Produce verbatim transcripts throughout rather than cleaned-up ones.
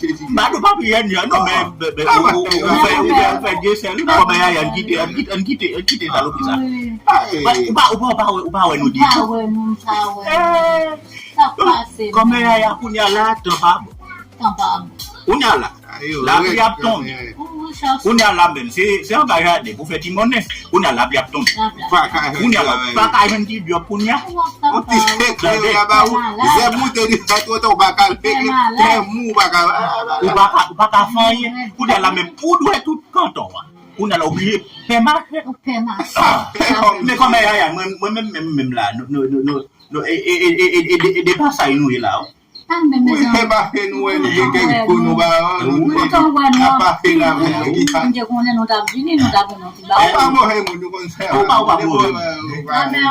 Jezi. Ba nou pa priye, non, men, men, men, ou, ou, ou fè, ou fè, ou fè Dye sèl, wi, kòmè a, ann kite, ann kite, ann kite, ann kite salopri sa. Ou pa, ou pa, ou pa, ou pa wè, ou pa wè nou di tou. Kòmè a, kounye a la, tan pa bon. Tan pa bon. Kounye a la, lapli ap tonbe. Kounye a la menm, se, se anba jaden pou fè ti monnen. Kounye a lapli ap tonbe. Kounye a la, ou pa ka jwenn ti djòb kounye a. Yon ti sekrè yo la ba ou. Zèb moute li fè twotan ou pa ka leve. Tè mou ou pa ka. Ou pa ka, ou pa ka fè anyen. Kounye a la menm, ou dwe tout kanton an. Kounye a la oblije pè mache. Pè mache. Men kòmè a, mwen, mwen menm, menm, menm la, nou, nou, nou, nou, nou, e, e, e, e, e, e, e de pasaj nou ye la, wi. Wi, se pa fè nou wè nou gen kèk kou nou ba yo, nou te di, a pa fè la pou nou ki pa. M te konnen nou t ap vini, nou t ap vin yon ti bagay. Ou pa move moun, nou konn fè. Ou pa, ou pa move moun. Amèn.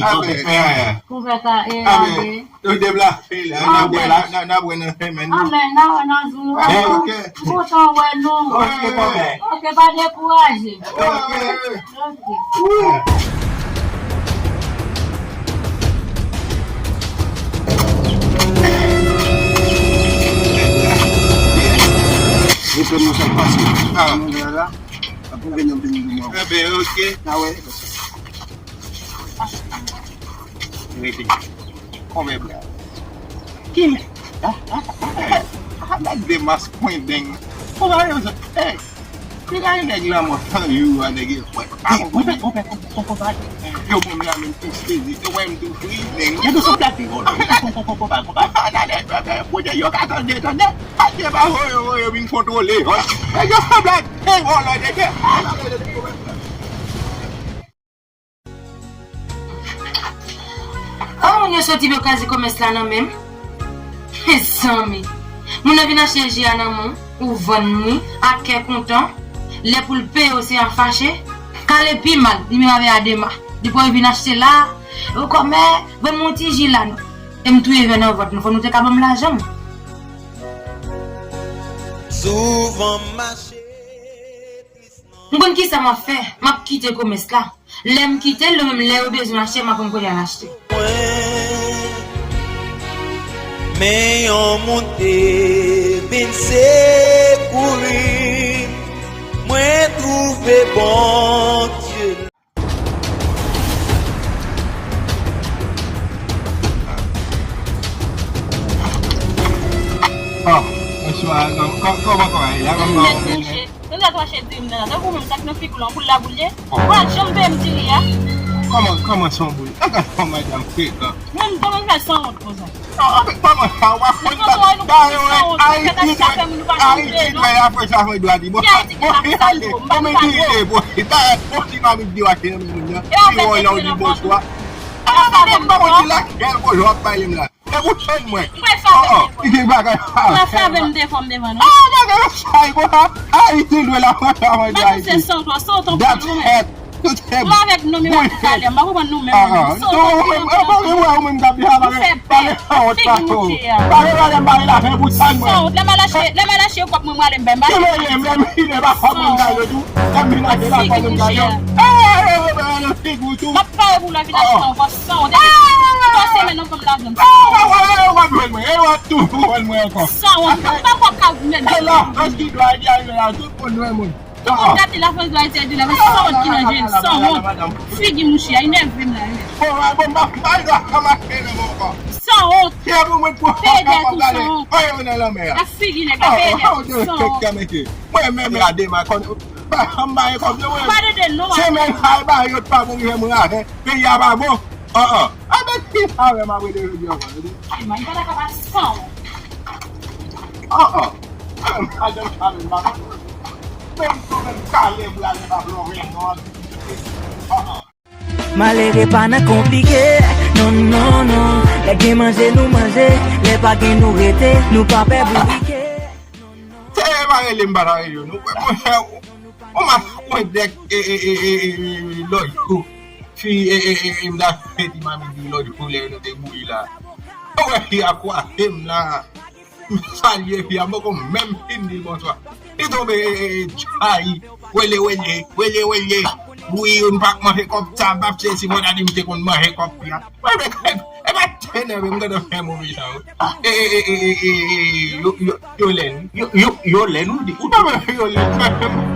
Amèn. Kouvè ka, e, amèn. Amèn. Yo deplase la, n ap wè la, n ap, n ap wè nan semèn nan. Amèn, n a wè nan jou a. Ok. M kontan wè nou. Ok, pa dekouraje. Ok. Ok. Reprann nou sa k pase. Ah. Nou la, la. Apre gen yon vin di mwen. Enben, ok. Ah ouais. Rete. Konbyen bra? Ki men? Ah, ah, ah, ah, ah, gade mas pwen deng. Konbyen yo, eh. Li gade nèg la mò tan yo a nèg yo. Wè, wè, wè, wè, wè, wè. Yo bon la menm tou sezi. Yo wè m tou fri, nèg. Yo tou sou plati, yo. Konbyen, konbyen, konbyen. Kote yo ka tande, tande. Ate pa voye, voye vin kontwole. Nèg yo sou plati, vòlò nèg yo. An moun yo soti pou yo kraze komès la nan men m. Mezanmi. Moun nan vin achte ji a nan men w, ou vann li ak kè kontan. Lè pou l peye w se an fache. Kale pi mal, li menm avè Adema. Depi w vin achte la, ou kòmè, vann mwen yon ti ji la non. E m touye vè nan vant nou, fò nou te ka ban m lajan m. Souvan m mache. M konn kisa m ap fè, m ap kite komès la. Lè m kite l, yo menm lè yo bezwen achte, m ap konn kote al achte. Mwen, men yon moun te vin sekouri, mwen twouve Bondye. Oh, bonswa, kò-, kò-, kòman, kòman, la, kòman, kòman? Tande a twa chèz di m nan, tankou menm sa k nan figi w lan, boul la boul ye. Ou pa janm peye m diri a. Kòman, kòman se yon boul? Gade kòman madanm frekan. Menm kòman fè sanwont konsa? Non, anfèt, kòman sa? Ou pa konn sa? Dayo, Ayiti dwe, Ayiti dwe la fè sa fè dwa di. Bon, bon, ale, bon, men diri de, bon, ta, bon, ti mamit di w achte nan men moun nan. Ki wè la ou di bonswa. Anfèt, bon, ti la, gade kote w ap pale m la. E pou chanj mwen. Mwen fè avè m devan. Li gen bagay. Mwen fè avè m devan, m devan nou. Ah, bagay sa, e konsa. Ayiti dwe la fè sa fè dwa di. That's it. Tout se... Ou avèk nou menm ap pale, m pa konprann nou menm. Ah, ah. Ou menm, ou menm k ap di sa, pale, pale, sanwont pa tou. Pale, pale, pale, lajan pou sa, mwen. Sanwont, lè m al achte, lè m al achte kòb mwen, mwen ale m bay, m pa... Ki mele m, lè m vin, pa kòb mwen gade tou. Lè m vin achte la, kòb mwen gade. Eh, eh, eh, eh, figi w tou. M ap pare pou lè vin achte ankò, sanwont. Epi, twa semèn, ou ban m lajan. Ah, w ap jwenn mwen, e w ap tou jwenn mwen ankò. Sanwont, m pa kwè w ka jwenn. E la, ann ki dwa di a, la, tout moun jwenn mwen. Ou konn gate Lafrans dwa ete di la, men sanwont ki nan je l, sanwont. Figi mouche a, enève m la, wi. Bon, a, bon, m pa, m pa dwa ka mache nan mwen ankò. Sanwont. Peye dèyè tou, sanwont. Oye, mwen nan lanmè a. A figi nèg la, peye dèyè tou, sanwont. Mwen menm la, dema konn, ba, m ba yo kòb yo, mwen. Pa de de non, a. Semèn sa, ba yo pa bon, mwen raje. Peyi a pa bon. An, an. A, men ki sa, mwen, m ap rete jodi a, mwen. Ki man, pa ta ka pa sanwont. An, an. Madanm sa menm pa konn. Menm tou menm talè pou l ale pa plonje non. Malere pa nan konplike, non, non, non. Lè gen manje, nou manje. Lè pa gen, nou rete. Nou pa pè bourike. Se pa rele m pa ta rele nou. Monchè, ou, ou ma konn dèk, e, e, lòt jou. Fi, e, e, e, e, m ta fè ti mami di lòt jou lè nou te bouyi la. Ou wè fi a kwaze m la. M salye fi a, m poko menm fin di bonswa. Li tonbe, e, e, e, chay. Wele, wele, wele, wele. Wi, m pa manje kòb sa, m pa fè si mwen ta di m te konn manje kòb fi a. Mwen, e, e, e pa te nève, m gentan fè move sa, wi. E, e, e, e, e, e, e, yo, yo, yo lè, yo, yo, yo lè, nou di, ou ta wè yo lè, m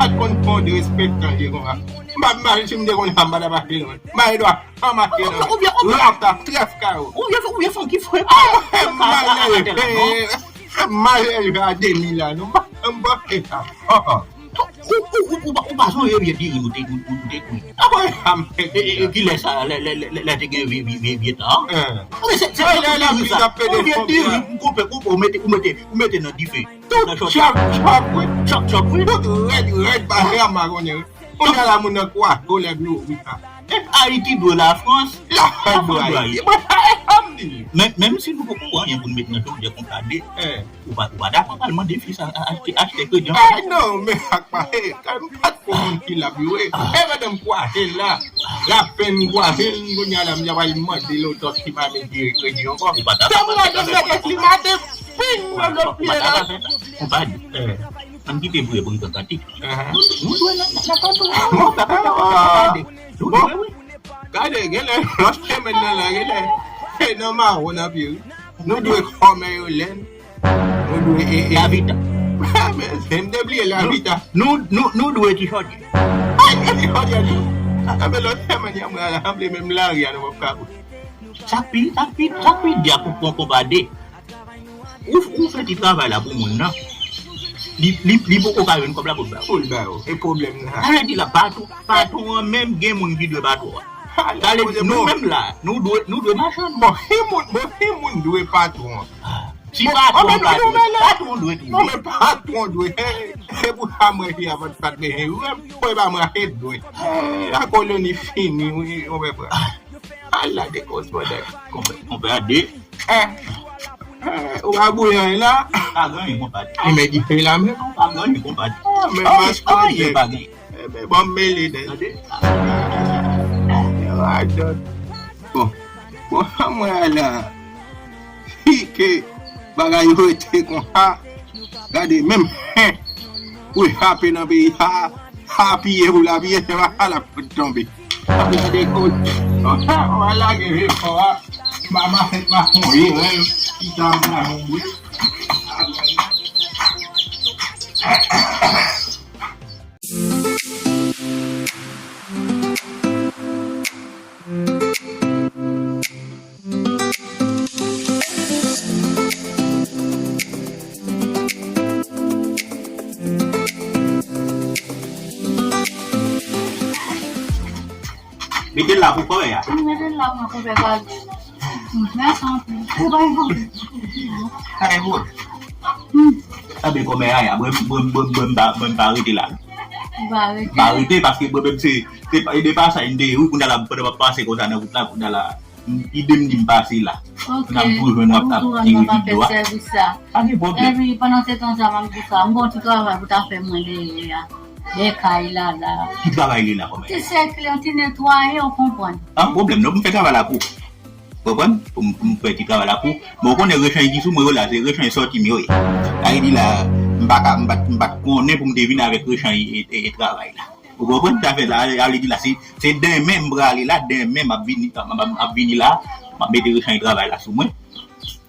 pa t konn fè yon derespektan ye konsa. M pa, m pa, si m te konn sa, m pa t ap achte non. M pa gen dwa. An mache nan rata, trèf kayo. Oubyen, oubyen fè yon ti fre pa. Malere, malere a demi la, non. M pa, m pa fè sa. An, an. Ou, ou, ou, ou pa, ou pa sonje vye diri nou te, nou, nou te kwi. Akoz sa m fè diri la? E, e, e, kilè sa, lè, lè, lè, lè, lè te gen vye, vye, vye, vye tan? Oubyen se, se, se vye diri sa. Ou vye diri, ou koupe, koupe, ou mete, ou mete, ou mete nan dife. Tout chòk, chòk, wi. Chòk, chòk, wi. Tout rèd, rèd, pa jè a magonnen, wi. Kounye a la, moun nan kwaze w lè dlo wi sa. E Ayiti dwe Lafrans, Lafrans dwe Ayiti. Mwen, sa e sa m di. Men, menm si nou poko wè anyen pou n met nan jodi a konsa de, ou pa, ou pa dakò pral mande fi sa a, achte, achte kredi ankò? Eh, non, men sa k pase, m pa t ko konn ki l ap jwe. E pandan m kwaze l la, l ap fè m kwaze l, kounye a la, m pral mande l otan si m pa met kredi ankò. Ou pa dakò? Sa m gade nèg eklimate, ping, nan lòt pye la. Konpad. Ann kite bri, bri kankantik. Nou dwe nan, nan, nan kanton an. Bon, dakò, dakò, dakò, gade. Nou dwe, wi. Gade, genlè, lòt semèn nan la, genlè, se nan mawon nan pye, wi. Nou dwe kòmè yo lèn. Nou dwe, e, e. Lavita. Men, se m te bliye lavita. Nou, nou, nou dwe ti chòdyè. Ay, ti chòdyè, wi. Sa ka fè lòt semèn, y a mwen al sanble menm lari a, nou p ap ka bouche. Sa k pi, sa k pi, sa k pi di a pou pran konpa de. Ou, ou fè ti travay la pou moun nan. Li, li, li poko ka jwenn kòb la pou l ba ou. Pou l ba ou. E pwoblèm nan. Sa vle di la, patwon, patwon an menm gen moun ki dwe patwon an. Sa vle di nou menm la, nou dwe, nou dwe machann. Bon, si moun, bon, si moun dwe patwon an. Si patwon an pa dwe, patwon dwe tou. Non, men patwon dwe. Se pou sa mwen di avan pat bezwen. Mwen pa mwen se dwe. La koloni fini, wi, ou wè, frè. Ala de kòsmòdèk. Konpè, konpè a de. Eh, eh, ou pa bouyi anyen la? Pa gen anyen, konpè. Li met dife la menm? Pa gen anyen, konpè. Ah, men maskòt, anyen pa gen. Eh, men bon, m mele nèt. Radòt. Bon. Bon, sa mwen la. Si ke bagay yo rete konsa, gade menm, hen, pou l chape nan peyi sa, apiye pou l apiye, se pa sa l ap fout tonbe. Gade kote, w a lage jefò a, m a mache, m a sonje rèv, ki ta m la, yon bri. Mete l la pou kòrèy a. Mete l la pou kòrèy a. Mèsi anpil. Ou pa yon... Sa e bon. Sa be kòmè a ya, mwen, mwen, mwen, mwen pa, mwen pa rete la. Ou pa rete. Pa rete, paske mwen menm se, se pa, e de pasaj m te ye, wi, kounye a la, pandan m ap pase konsa nan wout la, kounye a la, ide m di m pase la. Ok. Kounye a m tou jwenn w ap, ap tire videyo a. Pa gen pwoblèm. Epi, pandan se tan sa, m ap di sa, m gon ti travay pou ta fè mwen dèyè a. Lè kay la la. Ki travay li la kòmè? Ti sikile, ti netwaye, ou konprann. An pwoblèm non, pou m fè travay la pou ou. Ou konprann? Pou m, pou m fè ti travay la pou ou. Men ou konnen rechanj ki sou mwen yo la, se rechanj sòti m yo ye. Sa vle di la, m pa ka, m pa, m pa t konnen pou m te vin avèk rechanj e, e, e travay la. Ou konprann? Sa fè la, ale, ale di la, se, se demen m prale la, demen m ap vini, m ap, m ap vini la, m ap mete rechanj travay la sou mwen.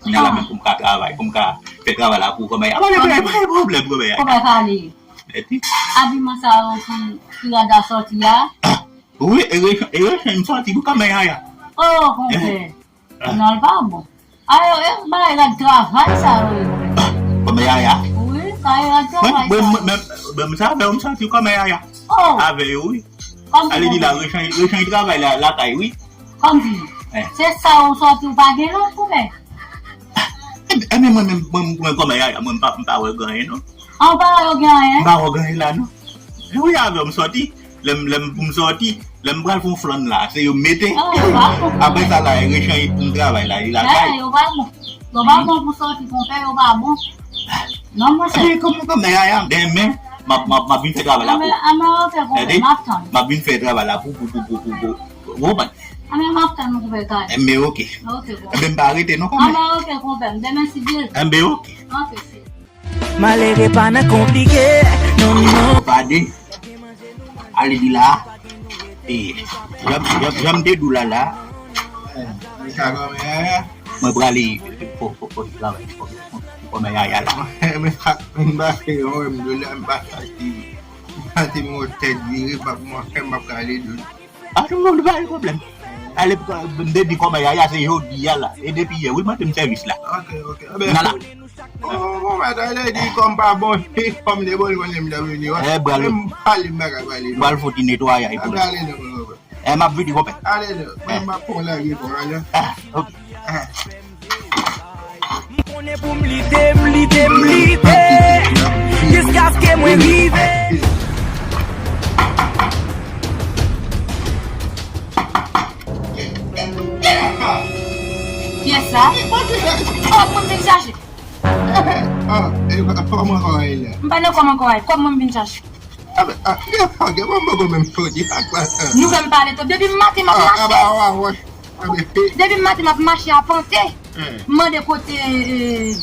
Kounye a la menm pou m ka travay, pou m ka fè travay la pou kòmè. A, pa de pwoblèm, pa de pwoblèm, kòmè. Kòmè ka ale. Mèsi. Abiman sa yo ki, ki rad a sòti a. Wi, e rechanj, e rechanj m sòti pou kòmè Yaya. Oh, konpè. Non, l pa bon. Ayo, e bagay rad travay sa yo ye. Kòmè Yaya? Wi, sa e rad travay sa yo. Mwen, mwen, mwen, mwen, sa fè m sòti kòmè Yaya. Oh. Avè yo, wi. Kòm ale di la, rechanj, rechanj travay la, lakay, wi. Kòmsi? Eh. Se sa ou sòti, ou pa gen lòt pou fè? E, e, men mwen, mwen, mwen, mwen kòmè Yaya, mwen, m pa, m pa wè gen anyen, non. An, ou pa wè yo gen anyen? M pa wè gen anyen la, non. Wi, avè w m sòti. Lè m, lè m, pou m sòti, lè m pral fè yon flann la, se yo m mete. Oh, yo pa bon. Apre sa la, e rechanj pou m travay la, e lakay. Eh, yo pa bon. Yo pa bon pou sòti, konpè, yo pa bon. Non, monchè. Ebyen, kòman, kòman, Yaya, demen, m ap, m ap, m ap vin fè travay la pou. Anben, anben, ok, konpè, m ap tann. M ap vin fè travay la pou, pou, pou, pou, pou, pou, pou, ou konprann? Anben, m ap tann ou, konpè, kay. Enben, ok. Ok, konpè. Enben, m pa rete, non, konpè. Anben, ok, konpè, m demen si Dye. Enben, ok. Ok, si. Malere pa nan konplike, non, non. Pade. Ale di la. E, jan, jan, jan m te di w la, la. Mwen prale, fò, fò, fò travay, fò, fò, fò kòmè Yaya la. Mwen pa, mwen pa fè yon, mwen la, mwen pa soti. Mwen pa te mwen tèt vire, pa mwen fè, mwen prale di. A, tout moun pa gen pwoblèm. Ale, m te di kòmè Yaya se jodi a la. E depi yè, wi, mande m sèvis la. Ok, ok. Anben, m nan la. Oh, bon, mwen ta di kòm pa bon, kòm de bon, konnen m ta vini, wi. Eh, bral. Menm pale, m pa ka pale, non. Bral fouti netwayaj pou li. Pale, non, non, non. Eh, m ap vini, konpè. Ale, non. Mwen, m ap pran lari, konpè, ale. Ah, ok. Ah. M konnen pou m lite, m lite, m lite, jiskaske mwen rive. Kiyès sa? Oh, mwen vin chache. Ah, e, kòman kò a ye la? M pa nan kòman kò a ye. Kòb mwen m vin chache. Ah, ah, gen fòk, gen bon, bon, bon, menm fòk, gen fòk, ah. Nou fè m pale twòp. Depi maten m ap mache. Ah, ah, ah, ah, ah. Depi maten m ap mache a pante. Eh. M mande kote, eh,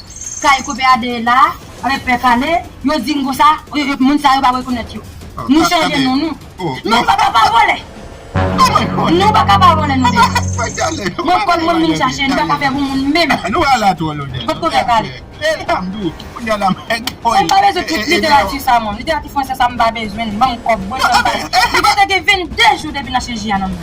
kay konpè Ade la, avèk pè Kale, yo di m konsa, yo, yo, moun sa yo pa rekonèt yo. Ah, nou chanje non nou. Oh, non, nou pa ka pa vòlè. Nou pa ka pa vòlè nou de. Bon, kòb mwen m vin chache, nou pa ka fè pou moun menm. Nou ala twò lontan. Kot konpè Kale? Eh, tann, kounye a la, mwen, mwen pa bezwen tout literati sa, mwen. Literati fransè sa, m pa bezwen l. Ban m kòb mwen, ban m kòb. Li gentan gen vennde jou depi n achte ji a nan men.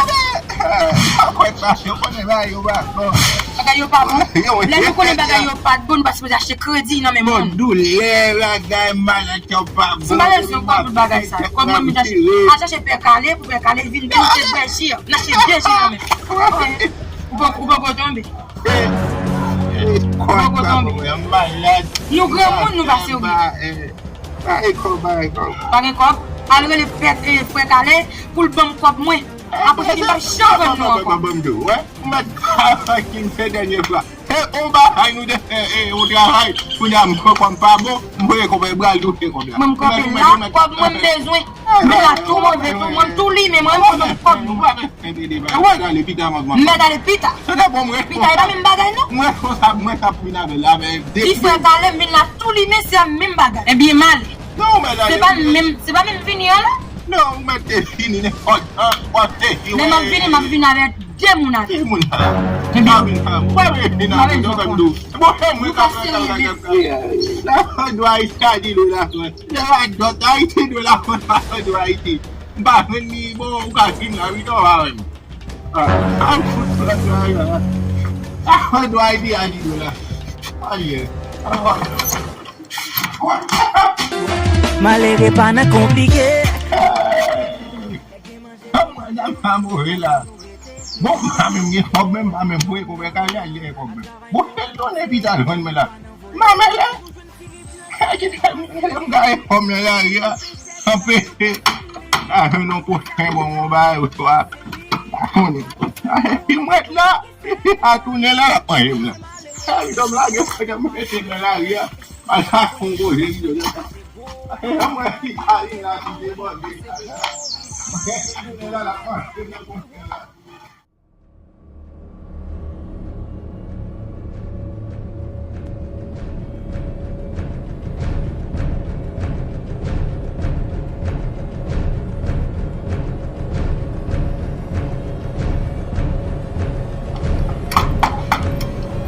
Mwen kwè sa, yo konnen bagay yo pa bon. Bagay yo pa bon? Lè nou konnen bagay yo pa t bon, nou pa sipoze achte kredi nan men moun. Bon, doulè, bagay, malad, yo pa bon. Si m pa bezwen kòb tout bagay sa, kòb mwen, m al chache pè Kale, pou pè Kale vin, vin te bèje, n achte de ji nan men. Ou poko, ou poko tonbe. Eh, eh, kòb pa bon, mwen malad. Nou granmoun, nou pa serye. Pa gen kòb, pa gen kòb. Pa gen kòb. Al rele frè, eh, frè Kale pou l ban m kòb mwen. Apre sa, li p ap janm vann nou ankò. Ban m di w, wè. Ou mèt travay ki m fè dènye fwa. E, on bagay nou te fè, e, on travay. Kounye a, m pran kòb pa bon, m voye kòb, e, bral touche kòb la. Mwen, m kanpe la, kòb mwen m bezwen. Men la tou move pou mwen, m tou limen, mwen, m pran kòb mwen. Ou pa bezwen pede bagay, ale pita, mwen, mwen. M mèt ale pita. Se te bon, mwen. Pita, e pa menm bagay, non. Mwen responsab, mwen k ap vin avè l, avè de. Li fè kale, m vin la tou limen, se menm bagay. Ebyen, m ale. Non, mèt ale. Se pa menm, se pa menm vini an, non. Non, ou mèt te vini nenpòt jan, w ap te vini. Lè m ap vini, m ap vini avè de moun avè. Ki moun sa? Ebyen, m pa vin fè, ou pa vin vin avè, nou fè m dou. Bon, se mwen k ap fè travay la. La fè dwa Ayiti a di dwe la fè. Lè w a dòt Ayiti dwe la fè, pa fè dwa Ayiti. M pa jwenn li, bon, ou ka vin la, wi, non, pa wè m. Ah, ah, fout, fout, ah, ah, ah. Ah, dwa Ayiti a di dwe la. Aye. Ah. Malere pa nan konplike. Madanm pa move la. Bon, pa menm gen kòb menm, pa menm voye kòb, kale al gen kòb menm. Bon, se donnen pita jwenn mwen la. Manman la. Kite m, kite m gaye kòb nan lari a. Anpeche. A jwenn yon kochen bon, yon bagay oswa. Pa konnen. Ti mwèt la. A tounen la, l ap manje m la. Sa li dòm lage, fè m rete nan lari a. Al chache yon koze ki dwe. Mwen ki Karina ki debòde. Mwen ki jounen la, la panse nan konfyans la.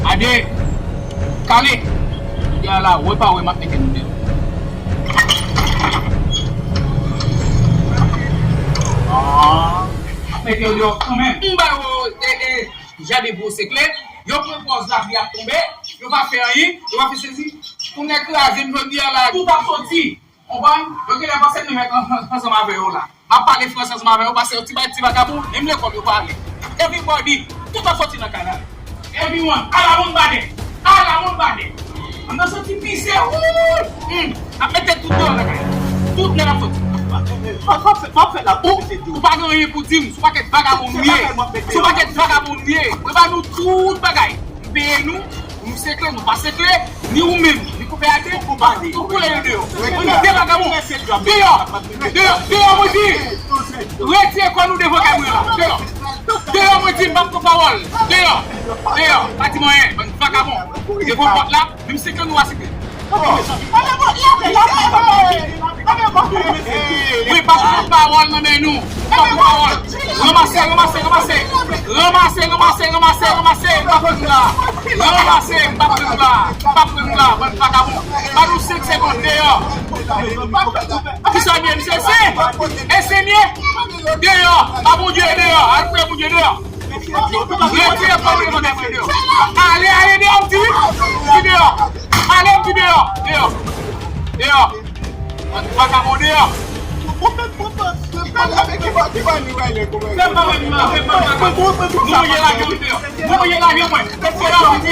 Ade, kale. Jodi a la, wè pa wè, m ap mete nou deyò. Ah, m ap mete yo deyò kanmenm. M ba yo, e, e, jaden pou yo sekle. Yo pran pòz lapli ap tonbe. Yo pa fè anyen. Yo pa fè sezi. Pou nèg kraze m jodi a la, tout ap soti. Konprann? Yo genlè panse m menm an-, an-, ansanm avè yo la. M ap pale franse ansanm avè yo, paske yo ti bay ti vagabon, menm lekòl yo pa ale. Everybody, tout ap soti nan kay la. Everyone, ala moun bade! Ala moun bade! An nan soti pise, wouy! Hmm, ap mete tout deyò nan kay la. Tout nèg ap soti. Sa w ap fè, sa w ap fè la, ou, ou pa gen anyen pou di m, sou pakèt vagabon nou ye. Sou pakèt vagabon nou ye. Mwen ba nou tout bagay. M peye nou, nou sekle, nou pa sekle, ni ou menm, ni koupe a de, ou koule yo deyò. Mwen de vagabon. Deyò! Deyò! Deyò, mwen di! Retire kò nou devan kay mwen la. Deyò! Deyò, mwen di, m p ap pran pawòl. Deyò! Deyò! Pa di m anyen, bann vagabon. Devan pòt la, menm sekle nou a sekle. Wi, pa pran pawòl nan men nou. Pa pran pawòl. Ranmase, ranmase, ranmase. Ranmase, ranmase, ranmase, ranmase. M pa pran nou la. Ranmase, m pa pran nou la. M pa pran nou la. Bann vagabon. Ba nou senk segonn deyò. Kisa byen, misye se? E se mye? Deyò. Ba Bondye deyò. Al priyé Bondye deyò. Retire kò w devan kay mwen deyò. Ale, ale deyò, m di. M di deyò. Ale, m di deyò. Deyò. Deyò. Bann vagabon deyò. Fè m pa wè nou la, fè m pa wè nou la. Nou mouye lage mwen deyò. Nou mouye lage mwen. Deyò, m di. M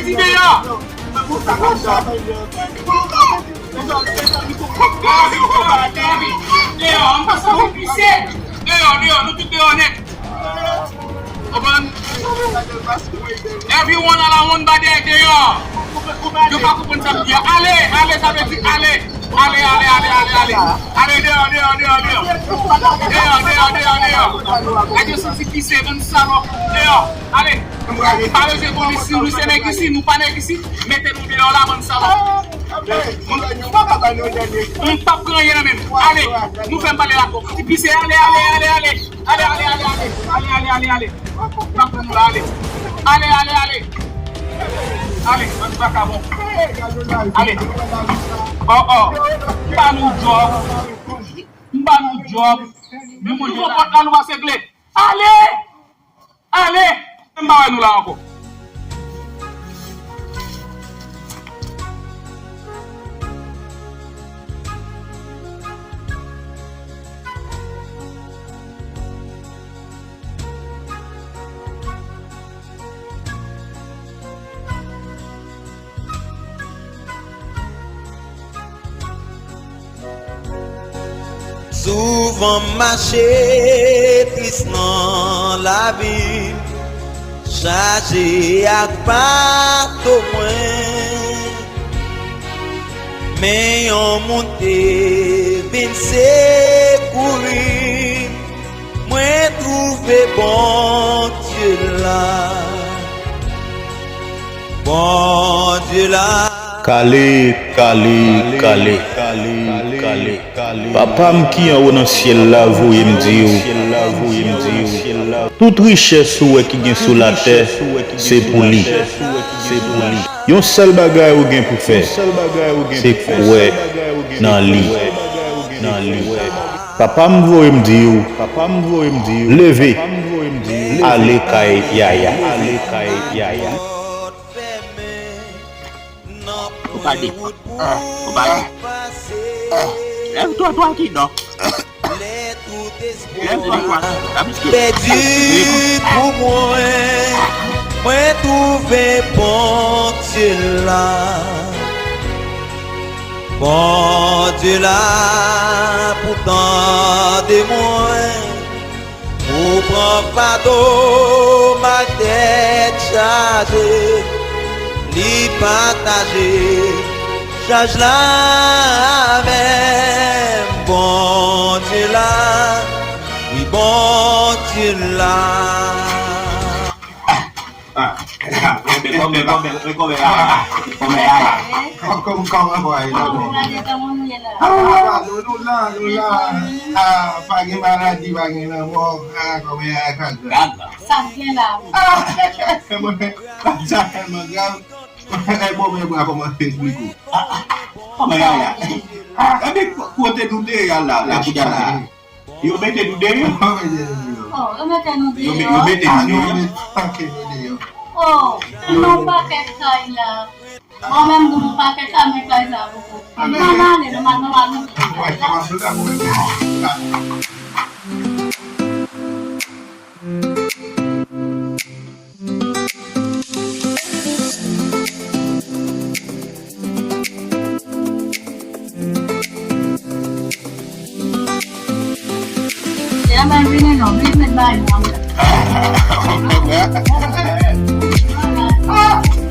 di deyò. Deyò, m pa santi pise. Deyò, deyò, nou tout deyò nèt. Konprann? Everyone ala one body deyò. Yo pa konprann sa m di a. Ale, ale, sa vle di ale. Ale, ale, ale, ale, ale. Ale, deyò, deyò, deyò, deyò. Deyò, deyò, deyò, deyò, deyò. Nèg yo santi pise, bann salòp. Deyò, ale. Pa bezwen konnen si nou se nèg isi, nou pa nèg isi. Mete nou deyò la, bann salòp. M p ap pran anyen nan men nou. Ale, nou fè m pale la. Ti pise, ale, ale, ale, ale. Ale, ale, ale, ale. Ale, ale, ale, ale. M ap pran nou la, ale. Ale, ale, ale. Ale, bann vakabon. Ale. Oh, oh. M ba nou djòb. M ba nou djòb. Men mwen, nou pran pòt la, nou pa segle. Ale! Ale! M pa wè nou la ankò. Souvan m mache tris nan lavi m, chaje ak fato mwen. Men yon moun te vin sekouri m, mwen twouve Bondye la. Bondye la. Kale, kale, kale, kale. Papa m ki anwo nan syèl la voye m di w, tout richès ou wè ki gen sou latè, se pou li. Yon sèl bagay ou gen pou fè, se kwè nan li. Papa m voye m di w, leve, ale kay Yaya. Ou pa de. Ah, ou pa de. Ah. Lèv twa, twa ki dò. Lèv twa, twa. Pèdi pou mwen, mwen twouve Bondye la. Bondye la pou tande mwen. Ou pran fado m ak tèt chaje, li pataje Gaj la avè m, Bondye la, wi, Bondye la. Ah, men kòman, men kòman, men kòman, ah, kòman, ah, kòman, kòman, kòman, ah, nou la, nou la. Ah, pa gen maladi, pa gen lanmò. Ah, kòman, ah, kòman. Sa k gen la? Ah, sa tèlman grav. E bon, men bra kòmanse pliko. Ah, ah, kòman Yaya? Ah, ebyen, kote nou te ye a la, la, kounye a la? Yo mete nou deyò? Yo mete nou deyò. Oh, yo mete nou deyò. Yo me-, yo mete nou deyò. Ah, yo mete, ok, nou deyò. Oh, nou pakèt kay la. Mwen menm, nou pakèt la, men kay sa poko. Ann ale, nou mal, nou mal, nou. Wè, kòmanse la, mwen. Demen vini non, vin met bay mwen.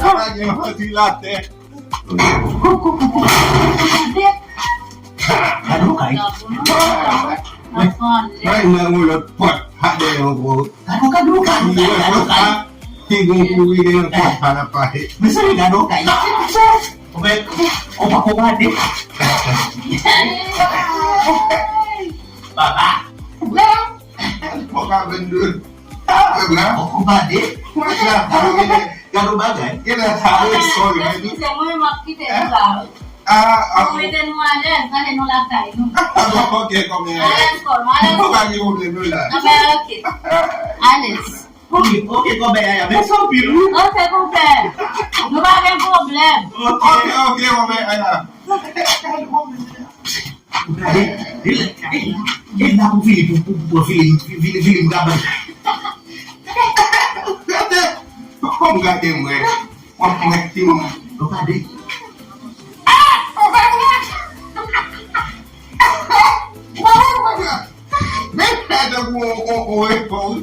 Ala gen vantilatè. Gade w kay. Bay mwen yon lòt pòt pa dèyè ankò. Gade w kay, gade w kay, gade w kay. Ki gon kouri gen yon pòt pa nan pale. Mezanmi, gade w kay. Ou wè, ou pa konprann. Papa. Pòt a vennde. Pòt la. Ou konprann. Pòt la. Gade w bagay. Gade sa, e sòl, men. Eskize mwen, m ap kite nou la. Ah, ah. Mwen mete nou alèz, ale nou lakay nou. Ah, bon, ok, kòman. Alèz kòman, alèz. Ou pa gen pwoblèm, non, la. Ah, ben, ok. Alèz. Ok, ok, kòman, Yaya, mèsi anpil, wi. Ok, konpè. Nou pa gen pwoblèm. Ok, ok, kòman, Yaya. Gade, e, e, e la pou fini, pou, pou, pou fini, fini, fini, fini, gade. Gade, kòm gade mwen. Mwen, mwen, ti mwen. Gade. Men, gade, on, on, on, on, on.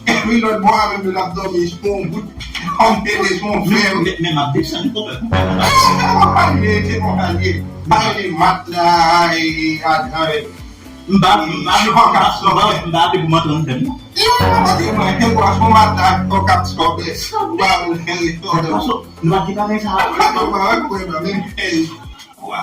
Epi lòt bò a menm yo t ap dòmi sou yon bout, yon tete sou yon fè. Men, men, men m ap desann kanmenm. Se konpanye, se konpanye. Pa rele matla, e, e, a, a, e. M pa, m pa, m pa, m pa, m pa vle pou m antre anndan l, non. Yo, yo, yo, yo, yo, se yon matla, yon kap sòbè. M pa vle rele sòbè. Nou pa gen bagay sa. Mwen, mwen, mwen, mwen, men, e, wa.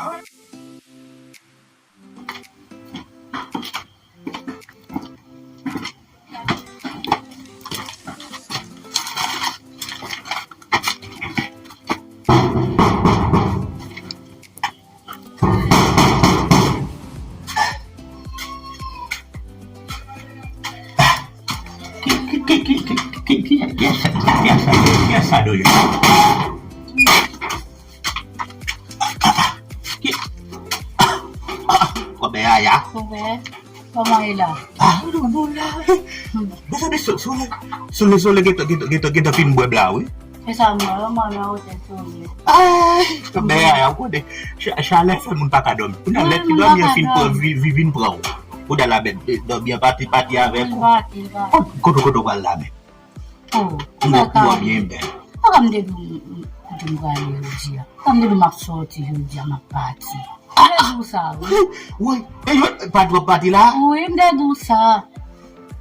Ki, ki, ki, ki, ki, ki, ki, ki, ki sa, ki sa, ki sa, Doye? Ki, kòmè Yaya. Kòmè, kòman e la? Ah, nou, nou la. Mezanmi, so-, sole, sole, sole, gentan, gentan, gentan, gentan fin bwè m la, wi. Se sa, mwen, mwen, mwen, mwen, sole. Ay, kòmè Yaya, ou konnen, cha-, chalè fè moun pa ka dòmi. Kounye a, lè ti dòmi an fin pran, vi-, vi-, vin pran ou. Kounye a la, men, dòmi an pati, pati avèk ou. Kote, kote, kote w pral la, men? Oh, m te di w byen bèl. Papa m te di w, m, m, kote m prale jodi a. Papa m te di w m ap sòti jodi a, m ap pati. M te di w sa, wi. Wi, e yo, pa twòp pati la? Wi, m te di w sa.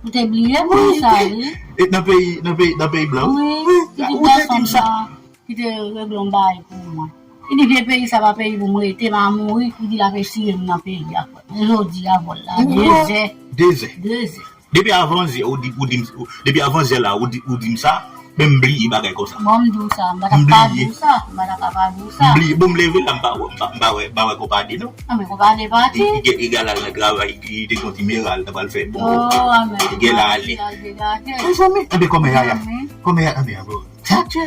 M te bliye pou sa, wi. E nan peyi, nan peyi, nan peyi blan? Wi, wi, pitit gason m nan, ki te regle yon bagay pou mwen. Li di vye peyi sa pa peyi pou m rete, m a mouri, li di l ap esire m nan peyi a. Men jodi a, vòl la, dezè. Dezè. Dezè. Depi avan yè, ou di, ou di m, ou, depi avan yè la, ou di, ou di m sa, men m bliye bagay konsa. Bon, m di w sa, m pa ta ka pa di w sa, m pa ta ka pa di w sa. M bliye, bon, m leve la, m pa wè, m pa, m pa wè, m pa wè konpè Ade, non. Non, men konpè Ade pati. Li, li, li al nan travay, li te gen yon ti meral, l t ap al fè bon. Oh, amèn. Li gen la ale. Mezanmi, anben kòmè Yaya. Kòmè Yaya, anben, anben. Tchatche.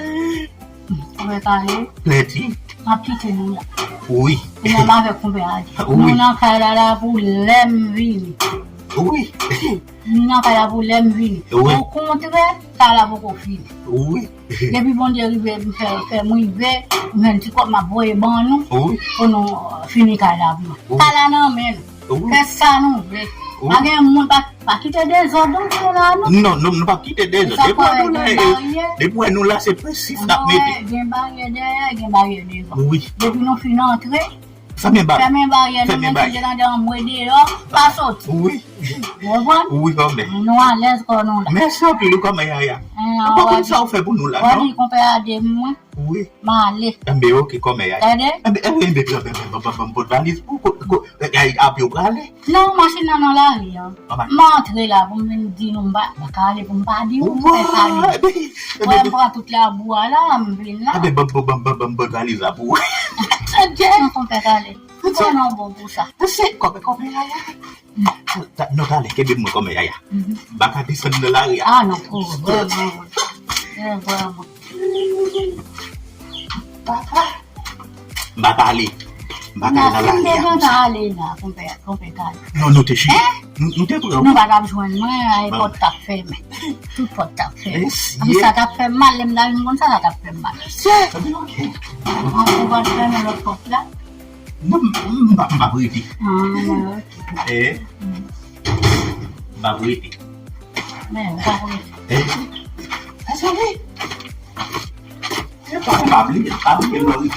Mwen pale. Plèti. M ap kite nou la. Wi. E menm avèk konpè Ade. Wi. Nou nan kay la la pou lè m vini. Wi. Nou nan kay la pou lè m vini. Wi. Okontrè, kay la poko fini. Wi. Depi Bondye rive, m fè, fè m rive, m jwenn ti kòb m ap voye ban nou. Wi. Pou nou, euh, fini kay la pou mwen. Wi. Kay la nan men nou. Wi. Fè sa nou vle. Pa gen moun, pa, pa kite dezòd antre la, non. Non, non, nou pa kite dezòd. Depi wè nou la, e, depi wè nou la, se prensip n ap mete. Gen baryè dèyè, gen baryè devan. Wi. Depi nou fin antre, fèmen baryè. Fèmen baryè, nou menm ki te nan anmwe deyò, pa soti. Wi. Ou konprann? Wi, kòmè. Nou alèz kò nou la. Mèsi anpil, wi, kòmè Yaya. Ou pa konn sa ou fè pou nou la, non? Wè li, konpè a de mwen. Wi. M ale. Enben, oke, kòmè Yaya. Tande? Enben, enben, enben, enben, enben, bon, bon, bon, bon, valiz pou, ko, ko, e, e, apye w prale. Non, machin nan nan lari an. M antre la pou m vin di nou m pa, m pa ka ale pou m pa di nou. Mwen pa di. Mwen m pran tout labou a la, m vin la. Enben, bon, bon, bon, bon, bon, bon, valiz la pou ou. Tande? Non, konpè, ale. Mwen non bon pou sa. Kòmè, kòmè Yaya. Nou pale, kenbe mwen kòmè Yaya. M pa ka desann nan lari a. Ah non, oh, vrèman. Vrèman. Papa. M pa ka ale. M pa ka ale nan lari a. Nan fin de tan ale la, konpè, konpè ka ale. Non, nou te chita. Nou, nou te pran. Nou pa t ap jwenn mwen, e pòt t ap fèmen. Tout pòt t ap fèmen. Sa t ap fè m mal, lè m ta vin konn sa, sa t ap fè m mal. An pou pa t fèmen lòt pòt la. Non, m, m, m pa, m pa prete. Ah, ok. Eh, m pa prete. Men, ou pa prete. Eh, sa se vre. Eh, pa, pa bliye, pa bliye, Lori.